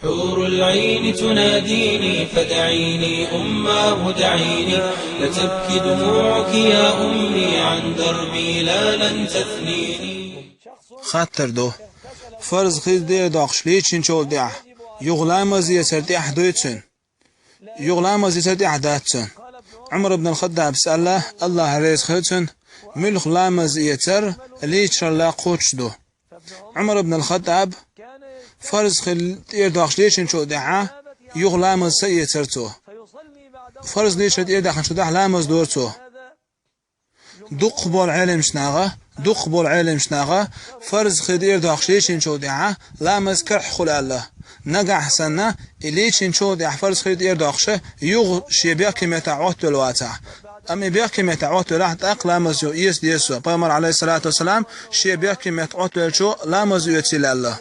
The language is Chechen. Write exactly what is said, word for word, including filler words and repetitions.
حور العين تناديني فدعيني أماه دعيني، لتبكي دموعك يا أمي عن دربي لا لن تثنيني. Хаттар ду. Фарз хилар дӀадоаккхаш лийчачул тӀехьа юха ламаз эцар тӀехь дуй цун? Юха ламаз эцар тӀехь дац цун? Ӏумар ибн ал-ХаттӀабас аьлла, АллахӀ реза хилва цунна, муьлха ламаз эцар лийчарал кхоачаш ду. Ӏумар ибн ал-ХаттӀаб фарз хилар тӀера доаккхаш лийчачул тӀехьа юха ламаз ца эцар цо. Фарз лийчар тӀера даьккхачул тӀехьа ламаз дора цо. Дукхахбола Ӏеламнаха, дукхахбола Ӏеламнаха фарз хилар тӀера доаккхаш лийчачул тӀехьа ламаз карахь хул аьлла. Нагахь санна, и лийчачул тӀехьа фарз хилар тӀера доаккхаш, юха шен бехке меттахь Ӏоттавелла вацахь. Амма и бехке меттахь Ӏоттавелахь, тӀаккха ламаз юха эца деза цо. Пайхамара, Ӏалайхи ссалату вассалам, шен бехке меттахь Ӏоттавеллачо ламаз оьцийла аьлла.